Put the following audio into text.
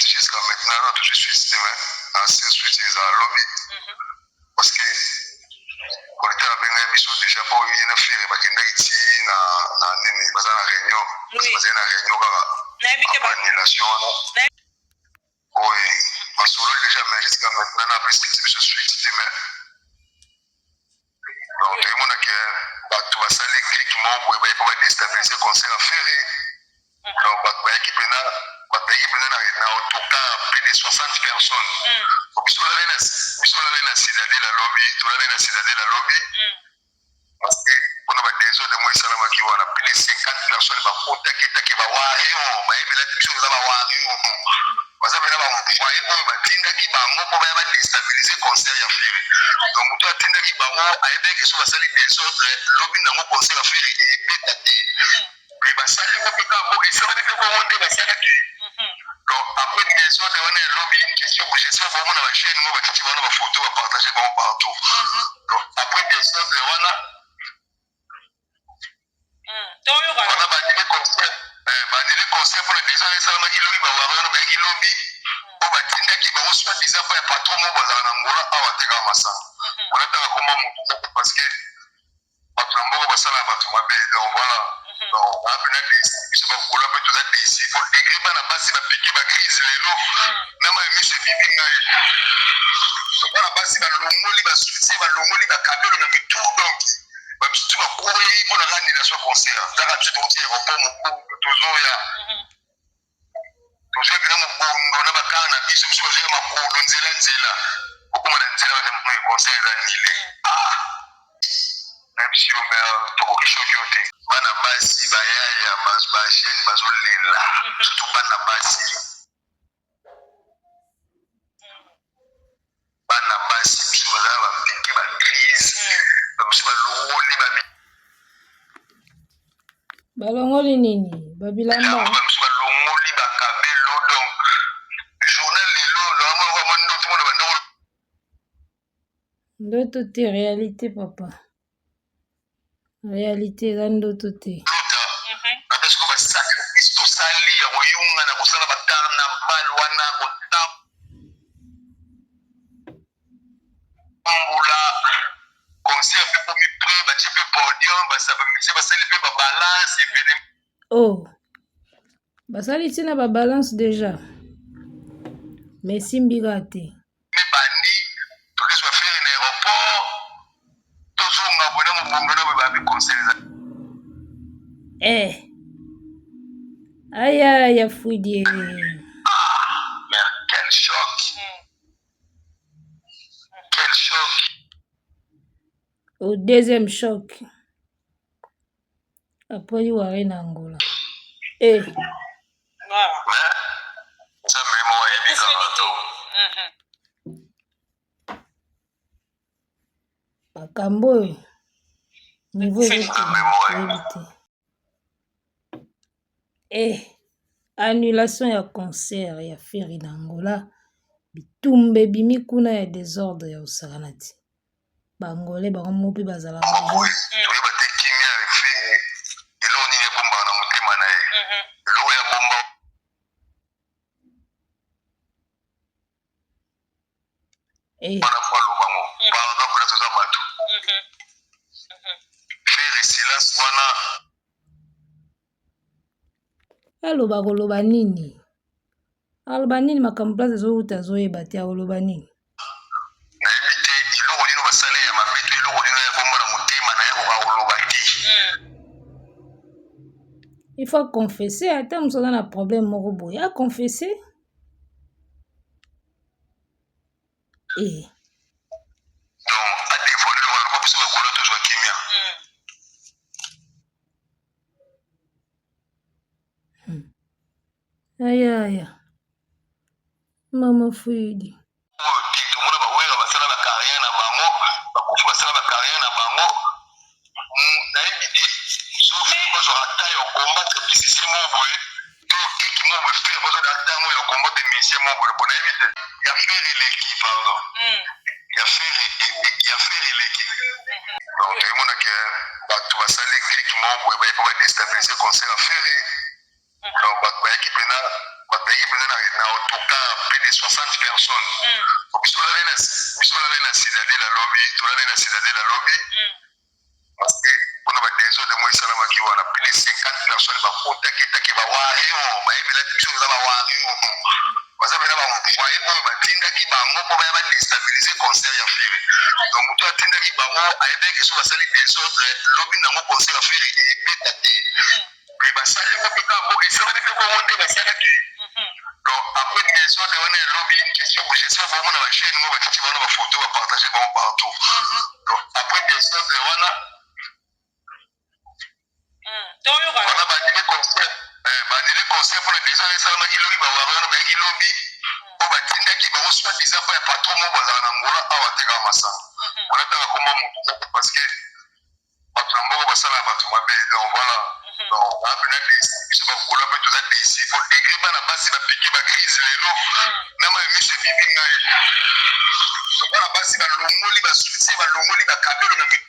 Jusqu'à maintenant na tozwi suite te, mais na suite ezala lobi, parce que producteur abengaki biso déjà mpo ye na Ferre bakendaki ti na nini, baza na réunion, bazali na réunion kaka annulation wana. Oui, basololi déjà, mais jusqu'à maintenant na apesi biso suite te. Mais donc toyemonake bato basali clique moko boye, baye mpo badéstabiliser concert ya Ferre. Donc bato bayaki mpena, bato bayaki mpena na autocar, plus de 60 personnes. Biso olalai na Citadelle alobi, tolalai na Citadelle alobi, parce que mpona badésordre mo esalamaki wana, plus de 50 personnes bakotaki etake bawario bayebelaki biso toza bawario, baza mpena bavoye oyo batindaki bango mpo baya badéstabiliser concert ya Ferre. Donc moto atindaki bango ayebaki so basali désordre, lobi nango concert ya Ferre ebeta te. Me basali yango mpe kaka bo esalami mpe bongo nde basalaki. Donc après désordre wana elobi question, j'espère bomona bachaîne mo batiti wana, bafoto bapartage bango partout. Donc après désordre wana wana baannulé concert, baannulé concert mpona désordre esalamaki lobi. Bawari wana bayaki lobi mpo batindaki bango soi-disant mpo ya patron moko bazala na Ngola awa, atekaka masanga wana. Tanga komba motu, parce que bato na mboka basalaka bato mabe. Donc voilà, donc apena biso bakola mpe toza déçus po degré bana basi bapike bacrise lelo na mai miso ebimi ngai. Bana basi balongoli basoutien, balongoli bakabelo na mitu, donc bamisusu bakwei mpona kaka annulation concert. Taka biso tokoti aéroport mokulu, tozoya, tozoya mpena mobondo na bakar na biso, biso bazoya makolo nzela nzela, okoma na nzela, concert eza annulé. Ah, nayebisi yo, me tokoki soki yo te. Bana basi, bayaya, bajeune bazolela, surtout bana basi, bana basi biso baza bapike bacrise, bamisu balongoli. Balongoli nini? Babilamba. Bamisu balongoli bakabelo. Donc journal lelo naamona ndoto mona bandoko. Ndoto te, réalité papa, réalité eza ndoto te. Ata sikoyo basacrifice tosali ya koyunga na kosala bacarnaval wana, kotambola, concert mpe komi près, batie mpe podium, bamusicien basali mpe babalance événement. Oh, basali ntina babalance déjà, mais esimbi kaka te. Bandi tokezwa Ferre na aéroport, tozonga boye na mobondo na boye, babi concert eza. Eh, aya ya Fwidi. Mais quel choc, quel choc! Au deuxième choc après liware na Angola, eh. Mais Nzambe mo ayebi kaka to. Makambo oyo niveau ezokende, toyebi te. Eh, annulation ya concert ya Ferre na Angola, bitumba ebimi kuna ya désordre ya kosakana te. Baangolais bango moko mpe bazalaka. Toyeba te kimia ya Ferre, eloko nini ebombaka na motema na ye, eloko ya bomba. Wana po aloba ngo, pardon, mpona toza bato. Ferre silence wana. Aloba koloba nini? Aloba nini? Makambo place ezowuta, azoyeba te akoloba nini. Nayebi te eloko nini basala ya mabe to eloko nini ya bomba na motema na ye, koka koloba te. Il faut confesser, ata mosu aza na problème moko boye, aconfesse e. Donc adévoile eloko wana po biso bakola tozwa kimia. Ayaya, mama Fwidi. Oyo te, tomona bawera basala bacarrière na bango, bakufi, basala bacarrière na bango. Nayebi te soki bazwaka ta ya combattre musicien moko boye to kiki moko boye. Ferre bazwaka ta moko ya combattre musicien moko boye, po nayebi te. Ya Ferre eleki, pardon, ya Ferre eleki, ya Ferre eleki. Donc toyemonake bato basali clique moko boye, baye mpo badéstabiliser concert ya Ferre. Donc bato bayaki mpena. Bato bayaki mpenza na autocar, plus de 60 personnes. Biso olalai na Citadelle alobi, tolalai na Citadelle alobi, parce que mpona badésordre mo esalamaki wana, plus de 50 personnes bakotaki etake bawario bayebelaki biso toza bawario, baza mpena bavoye oyo batindaki bango mpo baya badéstabiliser concert ya Ferre. Donc moto atindaki bango ayebaki so basali désordre, lobi nango concert ya Ferre ebeta te. Me basali yango mpe kaka bo esalami mpe bongo nde basalaki. Donc après désordre wana ya lobi, question, j'espère bomona bachaîne mo batiti bango bafoto, bapartage bango partout. Donc après désordre wana, wana baannulé concert, baannulé concert mpona désordre esalamaki lobi. Bawari wana bayaki lobi oyo batindaki bango, soit disant mpo ya patron moko bazala na Ngola awa, atekaka masanga wana, tanga komba motu, parce que bato na mboka basalaka bato mabe. Donc voilà, donc apena biso bakola mpe toza déçus po degré bana basi bapike bacrise lelo na mai miso ebimi ngai. Bana basi balongoli basoutien, balongoli bakabelo na mitu.